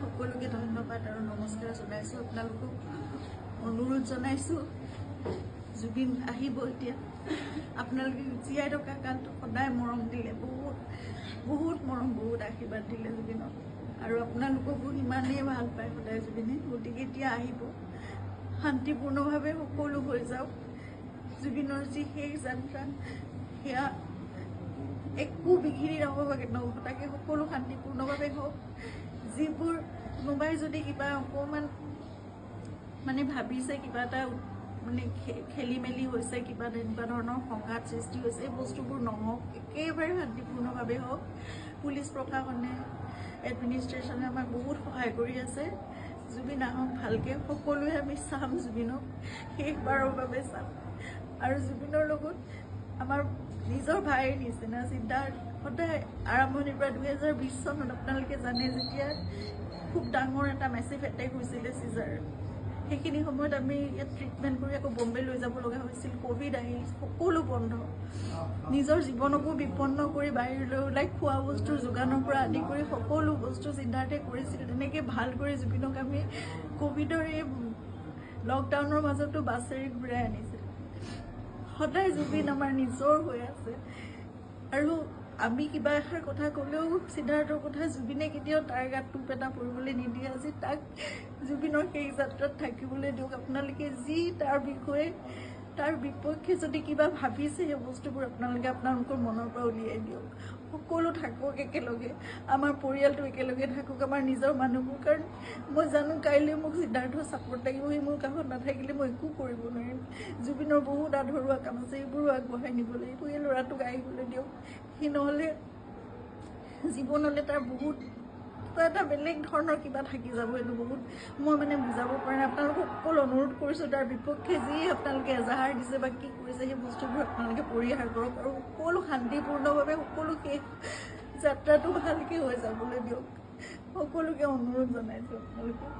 সকলোকে ধন্যবাদ আৰু নমস্কাৰ জনাইছোঁ। আপোনালোকক অনুৰোধ জনাইছোঁ, জুবিন আহিব এতিয়া। আপোনালোকে জীয়াই থকা কালটো সদায় মৰম দিলে, বহুত বহুত মৰম, বহুত আশীৰ্বাদ দিলে জুবিনক, আৰু আপোনালোককো সিমানেই ভাল পায় সদায় জুবিনে। গতিকে এতিয়া আহিব, শান্তিপূৰ্ণভাৱে সকলো হৈ যাওক। জুবিনৰ যি শেষ যাত্ৰা, সেয়া একো বিঘিনি নঘটাকে নঘটাকে সকলো শান্তিপূৰ্ণভাৱে হওক। যিবোৰ কোনোবাই যদি কিবা অকণমান মানে ভাবিছে, কিবা এটা মানে খেলি মেলি হৈছে, কিবা তেনেকুৱা ধৰণৰ সংঘাত সৃষ্টি হৈছে, এই বস্তুবোৰ নহওক, একেবাৰে শান্তিপূৰ্ণভাৱে হওক। পুলিচ প্ৰশাসনে, এডমিনিষ্ট্ৰেশ্যনে আমাক বহুত সহায় কৰি আছে। জুবিন আহক ভালকে, সকলোৱে আমি চাম জুবিনক, শেষবাৰৰ বাবে চাম। আৰু জুবিনৰ লগত আমাৰ নিজৰ ভাইৰ নিচিনা সিদ্ধাৰ্থ সদায় আৰম্ভণিৰ পৰা 2020 চনত আপোনালোকে জানে, যেতিয়া খুব ডাঙৰ এটা মেচিভ এটেক হৈছিলে চিজাৰ, সেইখিনি সময়ত আমি ইয়াত ট্ৰিটমেণ্ট কৰি আকৌ বম্বে লৈ যাব লগা হৈছিল। ক'ভিড আহিল, সকলো বন্ধ, নিজৰ জীৱনকো বিপন্ন কৰি বাহিৰলৈ ওলাই খোৱা বস্তুৰ যোগানৰ পৰা আদি কৰি সকলো বস্তু সিদ্ধাৰ্থে কৰিছিল। তেনেকৈ ভাল কৰি জুবিনক আমি ক'ভিডৰ এই লকডাউনৰ মাজতো বাছেৰে ঘূৰাই আনিছিল। সদায় জুবিন আমাৰ নিজৰ হৈ আছে। আৰু আমি কিবা এষাৰ কথা ক'লেও সিদ্ধাৰ্থৰ কথা জুবিনে কেতিয়াও তাৰ গাত টোপ এটা পৰিবলৈ নিদিয়ে। আজি তাক জুবিনৰ শেষ যাত্ৰাত থাকিবলৈ দিয়ক। আপোনালোকে যি তাৰ বিষয়ে, তাৰ বিপক্ষে যদি কিবা ভাবিছে, সেই বস্তুবোৰ আপোনালোকে আপোনালোকৰ মনৰ পৰা উলিয়াই দিয়ক। সকলো থাকক একেলগে, আমাৰ পৰিয়ালটো একেলগে থাকক, আমাৰ নিজৰ মানুহবোৰ। কাৰণ মই জানো কাইলৈ মোক সিদ্ধাৰ্থৰ ছাপৰ্ট লাগিব। সি মোৰ কাষত নাথাকিলে মই একো কৰিব নোৱাৰিম। জুবিনৰ বহুত আধৰুৱা কাম আছে, সেইবোৰো আগবঢ়াই নিব লাগিব। এই ল'ৰাটোক আহিবলৈ দিয়ক। সি নহ'লে জীৱনলৈ তাৰ বহুত কিবা এটা বেলেগ ধৰণৰ কিবা থাকি যাব। এইটো বহুত মই মানে বুজাব পৰা নাই। আপোনালোকক অকল অনুৰোধ কৰিছোঁ, তাৰ বিপক্ষে যি আপোনালোকে এজাহাৰ দিছে বা কি কৰিছে, সেই বস্তুবোৰ আপোনালোকে পৰিহাৰ কৰক আৰু সকলো শান্তিপূৰ্ণভাৱে সকলো শেষ যাত্ৰাটো ভালকৈ হৈ যাবলৈ দিয়ক। সকলোকে অনুৰোধ জনাইছোঁ আপোনালোকক।